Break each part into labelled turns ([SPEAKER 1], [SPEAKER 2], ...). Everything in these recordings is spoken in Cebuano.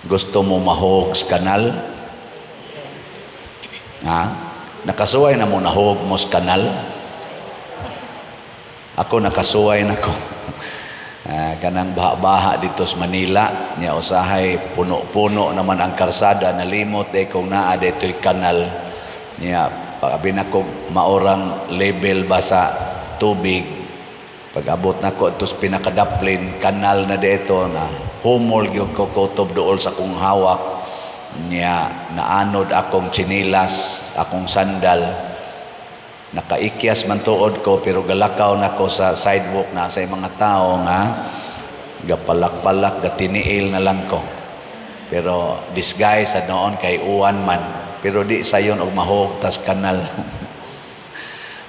[SPEAKER 1] Gusto mo mahog sa kanal? Ha? Nakasuway na mo nahog mo sa kanal? Ako, nakasuway na ko. Kanang baha-baha dito sa Manila, nya usahay puno-puno naman ang karsada, nalimot eh kung naa dito'y kanal. Nya pag-abi nako maorang level ba sa tubig, pag abot nako ito sa pinakadaplin, kanal na dito na humol gyud ko kutob duol sa akong hawak. Nya naanod akong tsinilas, akong sandal. Nakaikyas man tuod ko, pero galakaw nako sa sidewalk na sa mga tao nga gapalak-palak, gatiniil na lang ko. Pero disguise sa noon kay uwan man, pero di sayon og mahog tas kanal.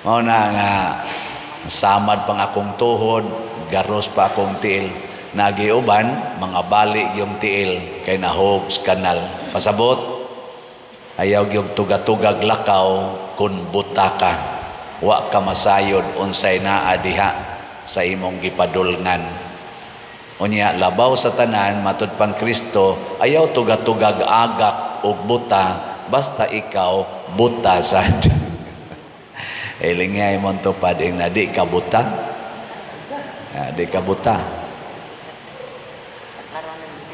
[SPEAKER 1] Mao na nga samad pang akong tuhod, garos pa akong tiil. Nagiuban mga bali yung tiil kay nahog sa kanal. Pasabot, ayaw gyud tuga-tugag lakaw kun buta ka. Wa ka masayod unsay naa diha sa imong gipadulngan. Unya, labaw sa tanan, matud pang Kristo, ayaw tuga-tugag agak og buta basta ikaw buta sad. Ilingay mo tupad ing na di ka buta. Di ka buta.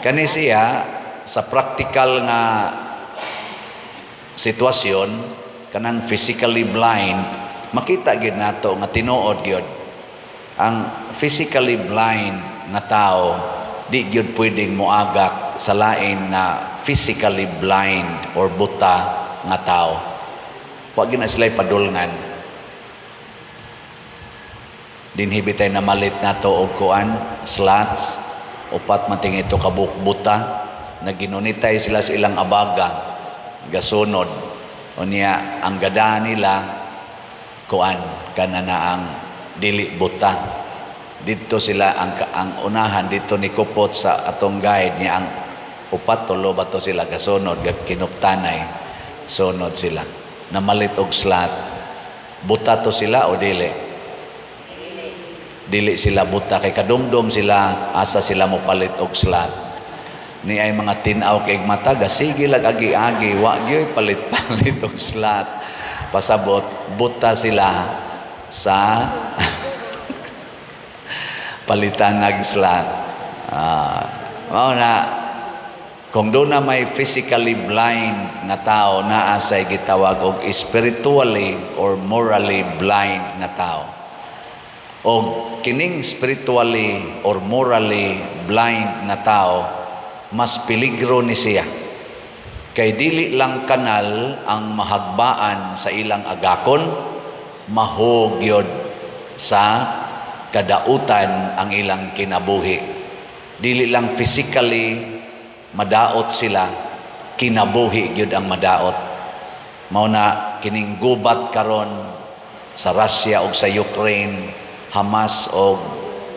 [SPEAKER 1] Kani siya sa practical nga sitwasyon, kanang physically blind, makita gyud nato nga tinuod gyud ang physically blind nga tao di gyud pwedeng moagak sa lain na physically blind or buta nga tao. Wa gyud na sila padulngan. Dinhi bitay namalit nato og kuan, slots, upat man ito kabuok buta na ginunitay sila sa ilang abaga, gasunod. Unya ang gada nila kuan kana na ang dili buta. Didto sila ang unahan dito ni kupot sa atong guide niya ang upat, tulo ba to sila gasunod, kinuptanay, sunod sila namalit og slot. Buta to sila o dili? Dili sila buta kay kadumdum sila asa sila mopalit og slot. Ni ay mga tin-aw kay mata, gasige lag agi-agi, wa gyoy palit-palit og slot. Pasabot, buta sila sa palitan nag slot. Mao na kung doon na may physically blind nga tao, naa say gitawag og spiritually or morally blind nga tao. Og kining spiritually or morally blind nga tao, mas peligro ni siya kay dili lang kanal ang mahagbaan sa ilang agakon, mahog gyud sa kadautan ang ilang kinabuhi. Dili lang physically madaot sila, kinabuhi gyud ang madaot. Mao na kining gubat karon sa Russia ug sa Ukraine, Hamas og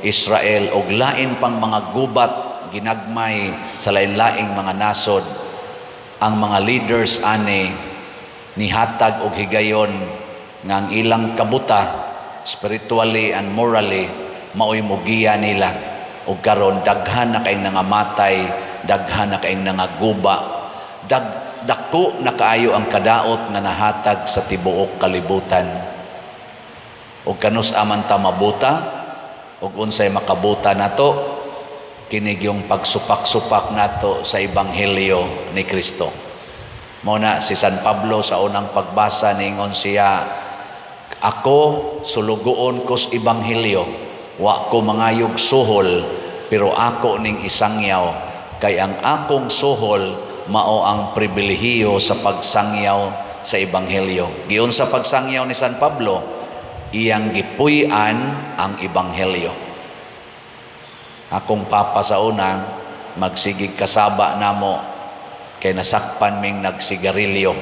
[SPEAKER 1] Israel, og lain pang mga gubat ginagmay sa lain-laing mga nasod, ang mga leaders ani nihatag og higayon nga ang ilang kabuta spiritually and morally maoy mugiya nila. Og karon daghan na kaayong nangamatay, daghan na kaayong nangaguba, dako na kaayo ang kadaot nga nahatag sa tibuok kalibutan. Og kanus aman ta mabuta og unsay makabuta nato? Kini yung pagsupak-supak nato sa ebanghelyo ni Kristo. Mao na si San Pablo sa unang pagbasa ningon siya, "Ako sulugoon ko sa ebanghelyo, wa ko mangayog suhol, pero ako ning isangyaw kay ang akong suhol mao ang pribilehiyo sa pagsangyaw sa ebanghelyo." Giunsa pagsangyaw ni San Pablo? Iyang gipuy-an ang ebanghelyo. Akong papa sa una, magsigig kasaba namo kay nasakpan ming nagsigarilyo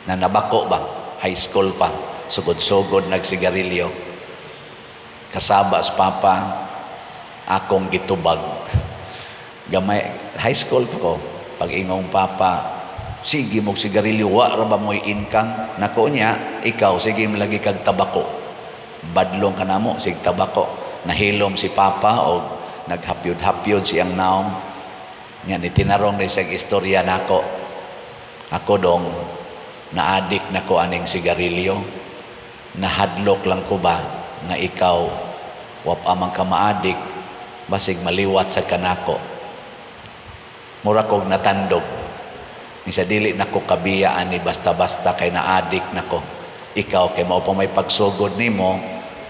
[SPEAKER 1] na nabako ba, high school pa, sugod-sugod nagsigarilyo. Kasaba sa papa, akong gitubag. Gamay, high school pa ko. Pag ingong papa, "Sige mo sigarilyo, wa ra ba mo'y income?" Nako niya, "Ikaw, sige lagi kag tabako. Badlong ka namo, sig tabako." Nahilom si papa o naghapyod-hapyod siyang naong. Nga ni tinarong ni sa istorya nako. "Ako dong, naadik na ko aning sigarilyo. Nahadlok lang ko ba nga ikaw wa pa man ka maadik, basig maliwat sa kanako. Mura kog natandog. Isa dili nako kabiya ani basta-basta kay naadik nako. Ikaw kay mao pa may pagsugod nimo,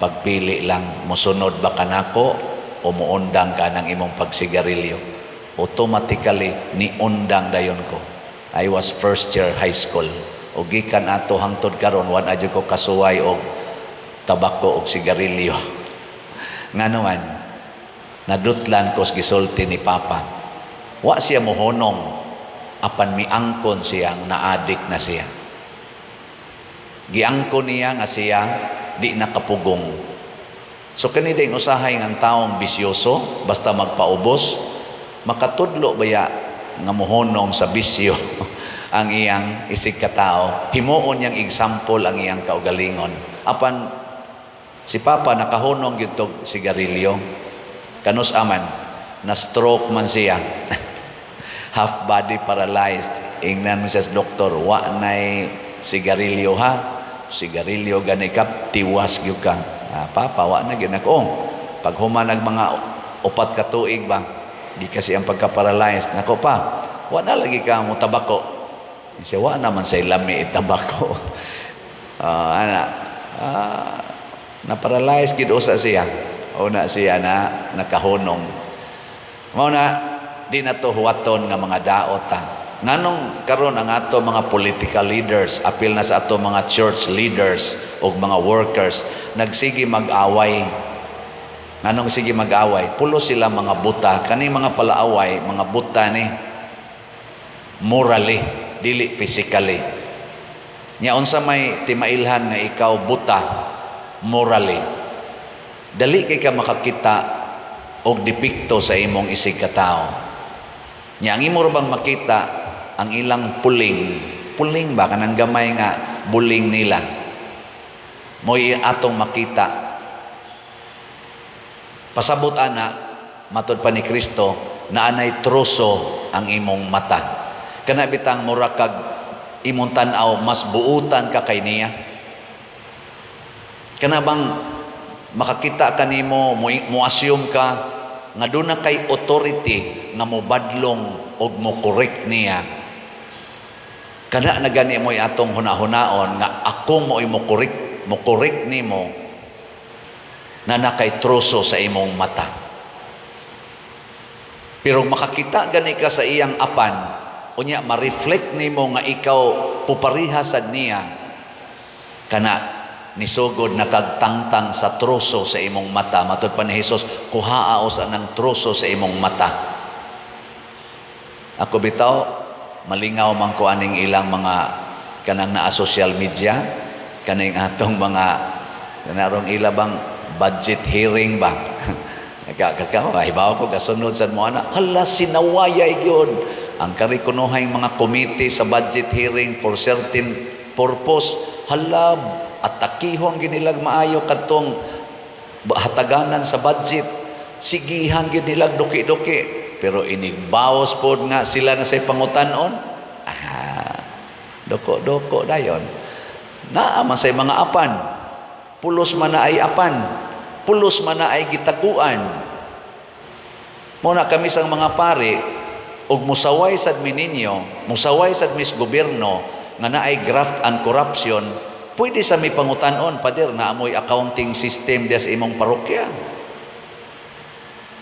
[SPEAKER 1] pagpili lang, mosunod ba kanako o muundang ka ng imong pagsigarilyo?" Automatically niundang dayon ko. I was first year high school. O gikan ato hangtod karon, wa na jud ko kasuway og tabako og sigarilyo. Ngano man, nadutlan ko sa gisulti ni Papa. Wa siya mohonong, apan miangkon siya naadik na siya. Giangkon niya nga siya di nakapugong. So kani ding usahay ng taong bisyoso, basta magpaubos, makatudlo baya nga mohonong sa bisyo ang iyang isig katao, himuon niyang example ang iyang kaugalingon. Apan si Papa nakahunong gyud tog sigarilyo. Kanus aman, na stroke man siya. Half body paralyzed. Ingnan mo siya sa doktor, "Wa nay sigarilyo ha. Sigarilyo gani ka, tiwas gyud ka." "Ah, Papa, wa na gyud ako." Pag human nag mga 4 ka tuig ba, di kasi ang pagka-paralyzed. "Nako pa, wa na lagi ka mo tabako." Siya, "Wa naman sa lami tabako." Ana, na-paralyze gid usa siya. Una siya na nakahunong. Mao na di na to huwaton nga mga daot ta. Nganong karon ang ato mga political leaders, apil na sa ato mga church leaders o mga workers, nagsige mag-away? Nganong sige mag-away? Pulos sila mga buta. Kani mga palaaway, mga buta ni morally, dili physically. Nya unsa may timailhan nga ikaw buta morally? Dali kay ka makakita og depekto sa imong isig katao. Nya ang imo ra bang makita ang ilang puling, puling ba, kanang gamay nga buling nila. Mo'y atong makita. Pasabot ana, matod pa ni Kristo, na anay troso ang imong mata. Kana bitang mura kag imong tan-aw mas buutan ka kay niya. Kana bang makakita ka nimo, mo assume ka nga doon na kay authority nga mobadlong og mo correct niya. Kana na gani mo'y atong hunahunaon nga ako mo'y mo correct nimo na nakay troso sa imong mata. Pero makakita gani ka sa iyang apan, unya ma-reflect nimo nga ikaw pupariha sad niya, kana nisugod na kagtangtang sa troso sa imong mata. Matod pa ni Jesus, kuhaa usa ng troso sa imong mata. Ako bitaw, malingaw man ko aning ilang mga kanang naa social media, kaning atong mga kanarong ila bang budget hearing ba. Kaka hibaw ko kasunod sad mo ana, hala, sinawayay gyud ang kari kunuhay mga committee sa budget hearing for certain purpose. Hala, atakihon ginilag maayo kadtong hataganan sa budget, sigihan gid nilag duki-duki, pero inigbaos pod nga sila na say pangutan-on, doko-doko dayon. Naa man say mga apan, pulos man na ay apan, pulos man na ay gitaguan. Mo na kami sang mga pari, ug musaway sad mi ninyo, musaway sad mis gobyerno nga naay graft and corruption, pwede sa mi pangutan-on, "Pader, naa moy accounting system diya sa imong parokya?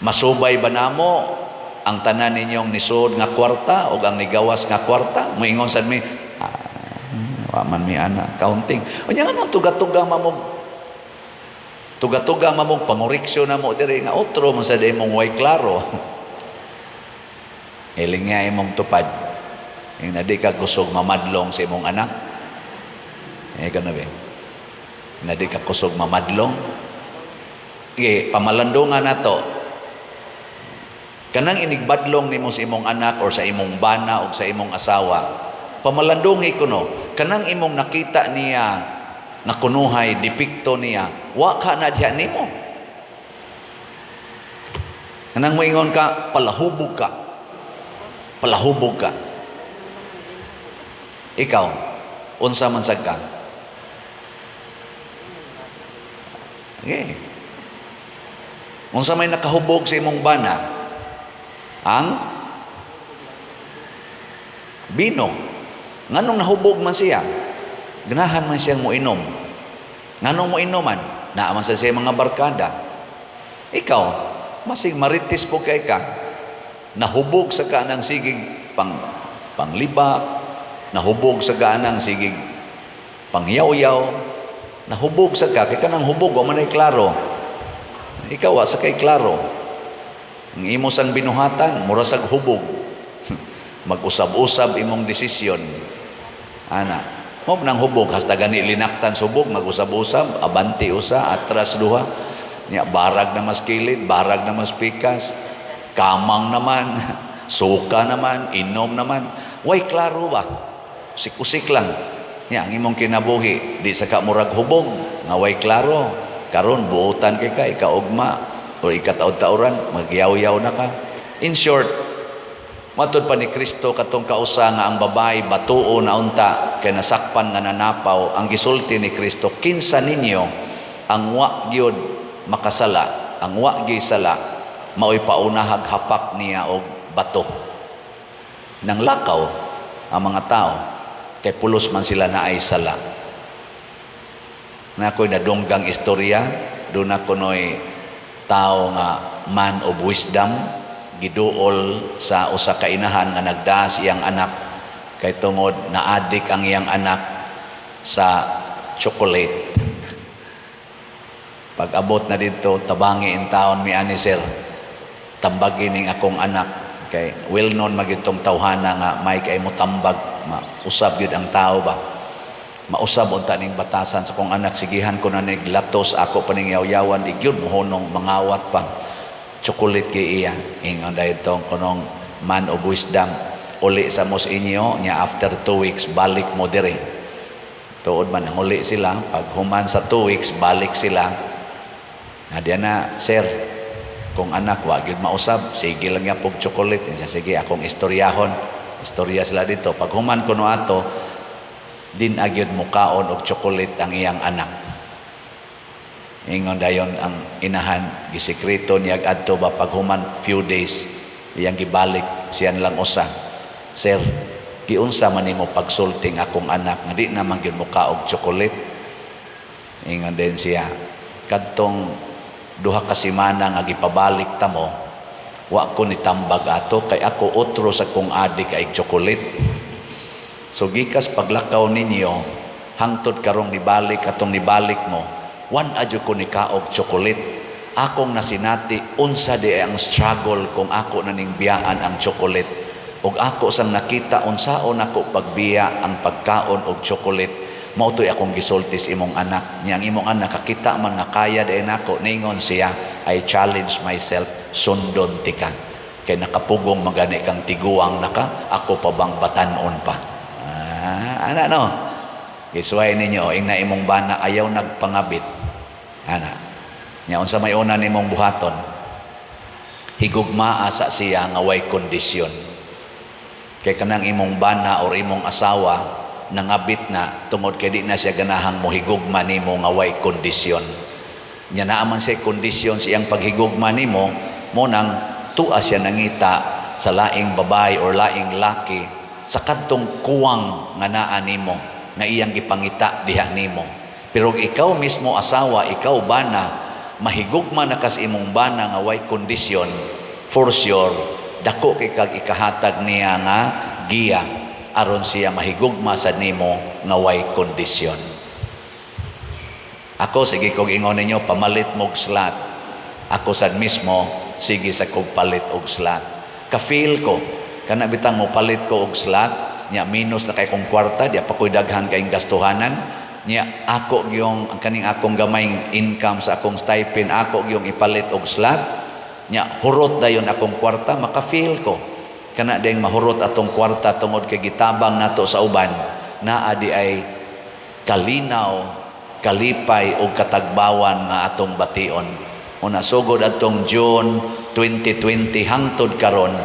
[SPEAKER 1] Masubay ba namo ang tanan ninyong nisod nga kwarta o ang nigawas nga kwarta?" Moingon sad mi, "Ah, wa man mi ana accounting." Unya nganong tuga-tuga mamog pangoreksyon na mo diri nga otro man sa imong way klaro? Hiling nga imong tupad. Yung na di ka kusog mamadlong sa imong anak. Eh, gano ba? Na di ka kusog mamadlong. Sige, pamalandungan na to. Kanang inigbadlong nimo sa imong anak or sa imong bana o sa imong asawa, pamalandungi ko no, kanang imong nakita niya na kunuhay, depekto niya, wa ka na diha nimo. Kanang moingon ka, "Palahubog ka." Palahubog ka. Ikaw, unsa man sad ka? Okay. Unsa may nakahubog sa imong bana? Ang bino. Nganong nahubog man siya? Ganahan man siyang moinom. Nganong moinom man? Naa man sa siya mga barkada. Ikaw, masig maritis po kay ka. Nahubog sa kanang sigig panglibak, nahubog sa kanang sigig pangyaw-yaw, nahubog sa ka, kay kanang hubog, wa man ay klaro. Ikaw, wa sa kay klaro. Ang imo sang binuhatan, mura sag hubog. Mag-usab-usab imong desisyon. Ana, mo nang hubog, hasta gani linaktan sa hubog, mag-usab-usab, abanti usa, atras duha. Nya barag na mas kilid, barag na mas pikas, kamang naman, suka naman, inom naman. Way klaro ba? Usik-usik lang. Nya ang imong kinabuhi, di sa ka murag hubog, nga way klaro. Karon buotan kay ka, ikaugma, o ikataod-taoran, magyaw-yaw na ka. In short, matud pa ni Kristo katong kausa nga ang babae batuo na unta kay nasakpan nga nanapaw, ang gisulti ni Kristo, kinsa ninyo ang wa gyud makasala, ang wa gyud sala, maoy paunahag hapak niya og bato. Nang lakaw ang mga tao kay pulos man sila naay sala. Na ako'y nadunggang istorya, doon ako noy tao nga man of wisdom, giduol sa usa ka inahan nga nagdaas iyang anak kay tungod naadik ang iyang anak sa chocolate. Pag abot na dito, tabangi in taon mi ani, "Sir, tambagi ning akong anak," kay well known magitong tawhana nga may kay mo tambag, mausab gyud ang tao ba. "Mausab unta ning batasan sa akong anak, sigihan ko na nig latos, ako pa ning yaw-yawan, di gyud mohunong, mangawat pa. Chocolate kay iya." Ingon daytong kunong man of wisdom, "Uli sa mos inyo nya after 2 weeks balik mo dire." Tuod man nanguli sila, pag human sa 2 weeks balik sila. Na diya na, "Sir, kung anak wa gyud mausab, sige lang niya pog chocolate." Siya, "Sige, akong istoryahon." Istorya sila dito. Pag human kuno ato, din agyod mukaon og chocolate ang iyang anak. Ingon dayon ang inahan, gisekreto niya adto ba, pag human few days iyang gibalik siyan lang usa. "Sir, giunsa man nimo pagsulting akong anak nga di naman gyud mukaog chocolate?" Ingon din siya, "Kadtong 2 ka semana nga gipabalik ta mo, wa ko nitambag ato kay ako otro sa kong adik ay chocolate. So gikas paglakaw ninyo hangtod karong nibalik atong nibalik mo, wan adyo ko ni kaog chocolate. Akong nasinati unsa di ang struggle kung ako na ning biyaan ang chocolate. Ug ako sang nakita unsaon ako pagbiya ang pagkaon og chocolate. Mao to'y akong gisulti sa imong anak. Nya ang imong anak kakita man nga kaya di nako, ningon siya, 'I challenge myself, sundon tika. Kay nakapugong magani kang tiguang naka, ako pa bang batanon pa?'" Ah, ana no. Isuway ninyo, ing na imong bana ayaw nagpangabit. Ana. Nya unsa may una nimong buhaton? Higugmaa sa siya nga way kondisyon. Kay kanang imong bana or imong asawa nangabit na tungod kay di na siya ganahang mohigugma nimo nga way kondisyon. Nya naa man siya kondisyon sa iyang paghigugma nimo, mo nang tua siya nangita sa laing babae or laing laki sa kadtong kuwang nga naa nimo nga iyang gipangita diha nimo. Pero ikaw mismo asawa, ikaw bana, mahigugma na kas imong bana nga way kondisyon, for sure dako kay kag ikahatag niya nga giya aron siya mahigugma sa nimo nga way kondisyon. Ako sige kog ingon ninyo, pamalit mo og slot. Ako sad mismo sige sa kog palit og slot. Ka-feel ko kana bitang mo palit ko og slot nya minus na kay kong kwarta, di pa ko'y daghan kayong gastuhanan. Nya ako gyung ang kaning akong gamayng income sa akong stipend, ako gyung ipalit og slot. Nya hurot dayon akong kwarta, maka-feel ko. Kana ding mahurot atong kwarta tungod kay gitabang nato sa uban, naa di ay kalinaw, kalipay og katagbawan nga atong bation. Una sugod atong June 2020 hangtod karon,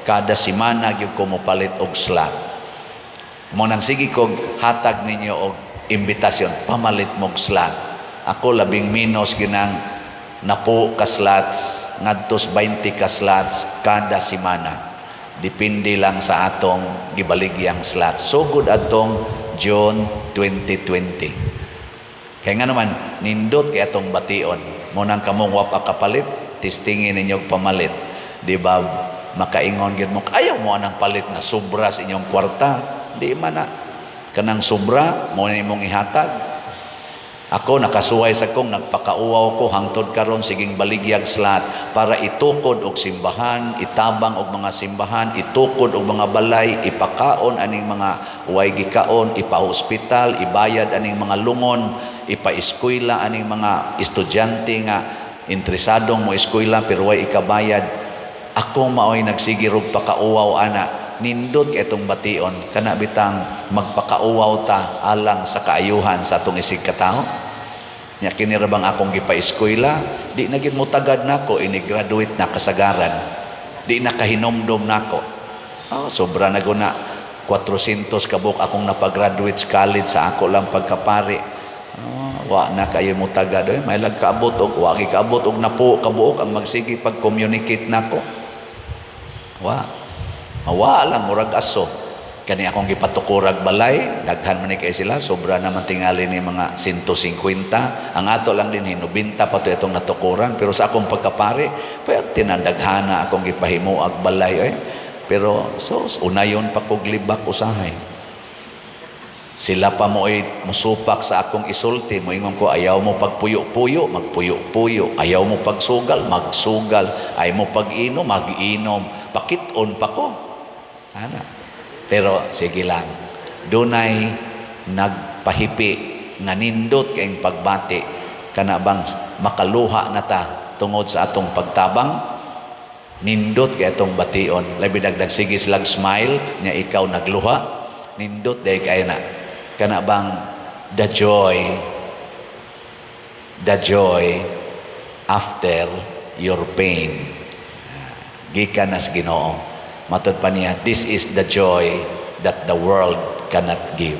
[SPEAKER 1] Kada semana gyud ko mopalit og slot. Mao nang sige kog hatag ninyo og imbitasyon, pamalit mog slot. Ako, labing menos ginang 10 ka slots ngadtos 20 ka slots kada semana. Depende lang sa atong gibaligyang slot. Sugod atong June 2020. Kaya nga naman, nindot kay atong bation. Mao nang kamong wa pa kapalit, testingin ninyo og pamalit. Di ba, makaingon gyud mo, ayaw mo anang palit nga sobra sa inyong kwarta. Di man na. Kanang sobra, mao na imong ihatag. Ako, nakasuway sa kong nagpakauwaw ko hangtod karon, siging baligyag slot para itukod og simbahan, itabang og mga simbahan, itukod og mga balay, ipakaon aning mga way gikaon, ipa-hospital, ibayad aning mga lungon, ipa-eskwela aning mga estudyante nga interesadong mo eskwela pero way ikabayad. Ako maoy nagsige rog pakauwaw ana. Nindot kay itong bation, kana bitang magpakauwaw ta alang sa kaayuhan sa atong isig katawo. Nya kini ra bang akong gipa-eskwela, di na gid mo tagad nako ini graduate na kasagaran. Di na kahinomdom nako. Oh, sobra na guna 400 kabuk akong napagraduate sa college sa ako lang pagkapari. Oh, wa na kayo mo tagad oy, may lag kaabot og wa gi kaabot og 10 kabuok ang magsige pag-communicate nako. Wa. Wa lang, murag aso. Kani akong gipatukurag balay, daghan man ni kay sila, sobra naman tingali ni mga 150. Ang ato lang din 90 pa to itong natukuran, pero sa akong pagkapari, pwerte na daghana akong gipahimuag balay oy. Pero so unayon pa kog libak usahay. Sila pa mo ay musupak sa akong isulti, moingon ko, "Ayaw mo pagpuyo-puyo, magpuyo-puyo. Ayaw mo pagsugal, magsugal. Ayaw mo pag-inom, mag-inom." Pakit-on pa ko. Ana. Pero sige lang, dunay nagpahipi nga nindot kayong pagbati, kana bang makaluha na ta tungod sa atong pagtabang. Nindot kay atong bation, labi dagdag sige silag smile nya ikaw nagluha, nindot day kay na kana bang the joy after your pain gikan nas Ginoo. Matod pa niya, "This is the joy that the world cannot give."